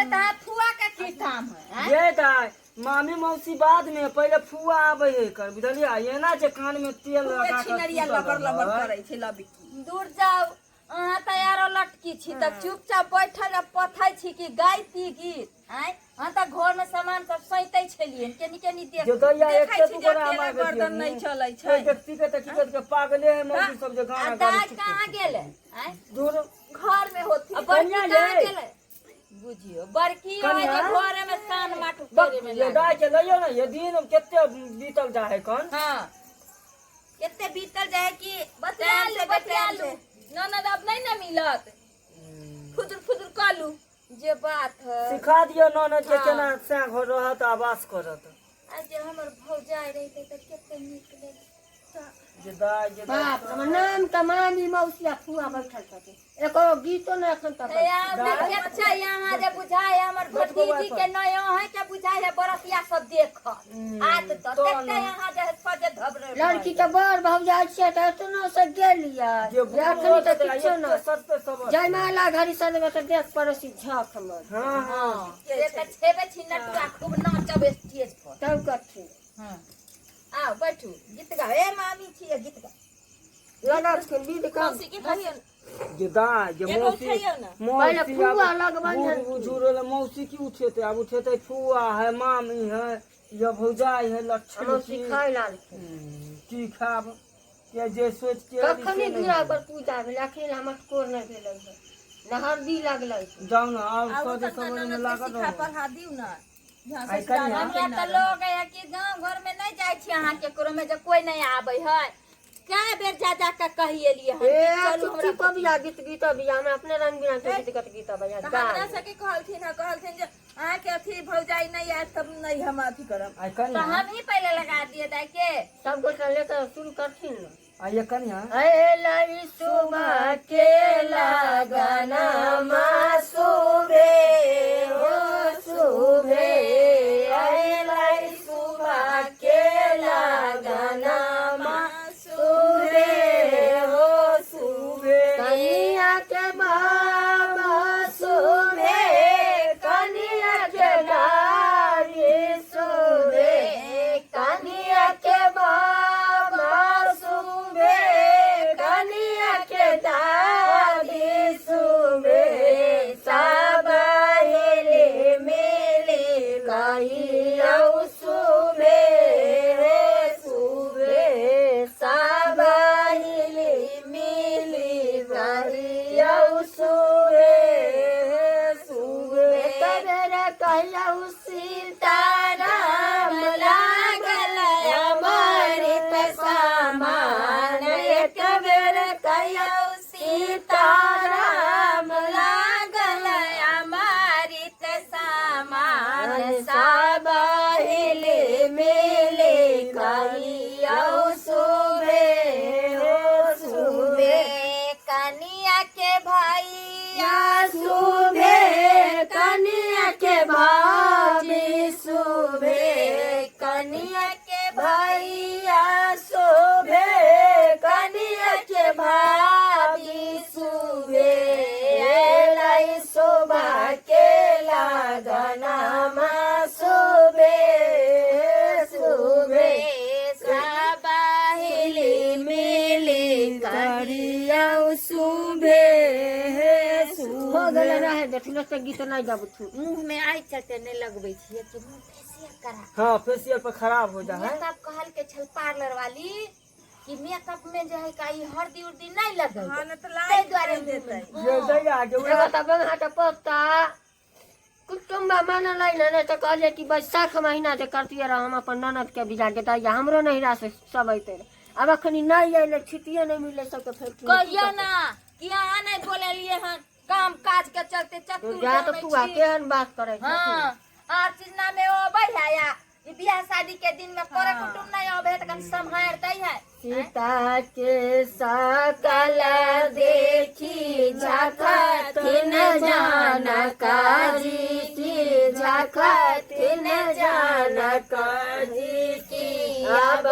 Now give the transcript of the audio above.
करे त अहाँ फुआ के की काम है आँय? ये दाय मामी मौसी बाद में पहिले फुआ आबै है कर बुझलियै एना जे कान में तेल खूबे लगा कऽ छिनरिया सुतल लबर लबर रहै। करै छै लबकी दूर जाउ अहाँ तऽ आरो लटकी छी तऽ चुपचाप बैठल आ पथै छी कि गायती गीत आँय अहाँ तऽ घर में सामान सब सैतै छलियै केनी केनी देख जे दैया देखै एते छी दू जे गोरा अकेला हमरा गर्दन नहि चलै छै। देखती के तऽ की कहत के पागले है मौसी सब जे आ गाना दाइ गाबै कहाँ गेलै आँय दूर घर में होती आ बड़की कनिया कहाँ यै। गेलै बुझियो बड़की है जे कनिया? घरे में सान माटू करे में ये लागल। दाय के लइयो ने ये दिन केते बीतल जा है कन हाँ कते बीतल जाए कि बतिया टाइम लू से बतिया बतिया लू लू ननद अब नहीं ना मिलत फुदुर फुदुर कऽ लू जे बात है सिखा दियो ननद के हाँ। केना से घर रहत आवास करत आ जे हमर भौजाई रहिते तऽ कते नीक लगैत जे दाय जे दाय बाप रे, हमर नाम तऽ मामी मौसी आ फुआ बैठल छथिन एको गीतो नहि एखन तक अच्छा यहाँ जे बुझाय हमर भतीजी के नयो है के बुझाय है बरसिया सब देख आत तो तो देखते यहाँ जे सजे धबरे लड़की के बड़ भौजाइ छियै तऽ एतनो से गेलियै जे जे एखन तऽ किछो नहि सस्ते सब जयमाला घड़ी सजबै तऽ देख पड़ोसी झक हमर हाँ हाँ से तऽ छेबे छी नटुआ खूब नाचब स्टेज पर तब कथी हाँ आओ बैठू गीत गाओ ए मामी छी गीत गाओ लगबथिन विध कम मौसी के कहियौ जे दाय जे एगो मौसी उठैयौ ने। पहिले मौसी फुआ आब लगबनि बूढ़ हन। बुजुर्ग होले, मौसी की उठेतै आब उठेतै फुआ है मामी है या भौजाई है लक्ष्मी मौसी की खाय लालखिन की खाब के जे सोच के अभी कखनी से नहि दुरा भेल। पर पूजा भेलै अखन हमर कोर नहि भेलै हन न हरदी लगलै हन। जाउ ने आब आउ सजे तनका सवर में ननद के लागल सिखा रहू पढ़ा दियौ ने यहाँ आइ ससुराल कनिया। हमरा तऽ लोग है कि गाँव घर में नहीं जाइ छी अहाँ केकरो में जे कोई नहीं आबै है कए बेर जा जा के कहि एलियै हन ए कि चलू हमरा चुप बिया गीत गीत बिया हमरा अपने रंग बिरंग के गीत गीत गीत बिया तऽ हमरा सबके कहलथिन हँ कहलथिन जे अहाँके अथी भौजाई नहि आयत तब नहि हम अथी करब आइ तऽ कनिया हम ही पहिले लगा दिए दाइ के सब गोटा लेकर शुरू करथिन ने आइ ये कनिया अयलै सुबह के लगना सुबे हो सुबे अयलै सुबह के लगना सुबे हो सुबे कनिया के बाबा सुबे कनिया के दारी सुबे कनिया के बाबा सुबे कनिया के दादी सुबे सब हेले मेले कहियौ सुबे हो सुबे सब हेले मिली कहियौ सुबे सुबे तबेरे कहियौ सीताराम लागल अमृत समान एक बेर कहियौ सीताराम लागल अमृत समान सब हिले मिले कहियौ सुबे हो सुबे कनिया के भैया सुबे कनिया के भाभी सुबे कनिया के भैया सुबे कनिया के भाभी सुबे अयलै शोभा के लगना सुबे सुबे सब हिली मिली करियौ सुबे हो गेलै रहे देखलो से गीत नहि गबथु मुंह में आइ चलते नहीं लगबै छियै कि मुंह फेसियल करा हाँ फेसियल पर खराब हो जा है मेकअप कहल के छल पार्लर वाली कि मेकअप में जे है का ई हरदी उर्दी नहीं लगै हँ नहि तऽ ताहि लाइट दुआरे करि देतै ये दैया जे एगो उएह तऽ बंगहा के पत्ता कुटुम्बा मानलै ने नहि तऽ कहलियै कि बैसाख महीना जे करतियै रह हम अपन ननद के बियाह के दैया हमरो नहिरा से सब अयतै रह आब अखनी नहि अयलै छुट्टिए नहि मिललै सबके फेर की कहियो ना कि अहाँ नहीं बोलेलिए हन काम काज के चलते चतुर जा तऽ जानै फुआ छी। केहन बात करै छथिन हाँ आर चीज ना में अबै है या ई बियाह शादी के दिन में करे कुटुम नहीं अबै है त कन सम्हार दै है सीता के सकल देखी झखथिन जानका जी की झखथिन जानका जी की अब